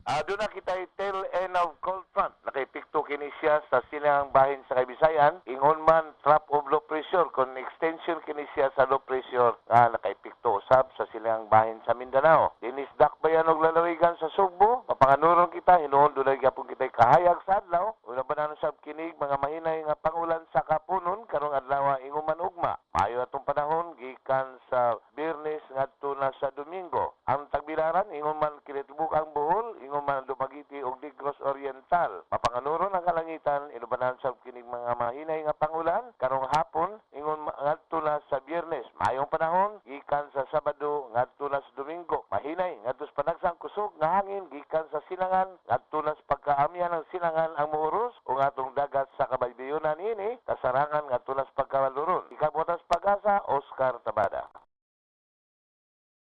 Duna kita tail end of cold front. Nakaepekto kini siya sa silangang bahin sa Kabisayan. Ingon man trough of low pressure kon extension kini siya sa low pressure nga nakaepekto usab sa silangang bahin sa Mindanao. Dinis Dakbayan og lalawigan sa Sugbo, mapanganuron kita, hinuon dunay gyapon kitay kahayag sa adlaw. Una ba sab kinig mga mahinay nga pangulan sa kapunon karong adlaw, ingon man ugma. Maayo atong panahon gikan sa Biyernes ngadto na sa Domingo. Ang tagbilaran, ingon man kinatibuk-ang Bohol, ingon man Dumaguete ug Negros Oriental. Mapanganuron ang kalangitan, inubanan sab kinig mga mahinay nga pangulan karong hapon, ingon ngadto na sa Biyernes. Maayong panahon gikan sa Sabado ngadto na sa Domingo. Mahinay ngadto sa panagsang kusog nga hangin gikan sa silangan ngadto na sa pagkaamyan ng silangan ang muhuros ug atong dagat sa kabaybayunan ini kasarangan ngadto na sa pagkawaluron. Ikabutas Pag-asa, Oscar Tabada.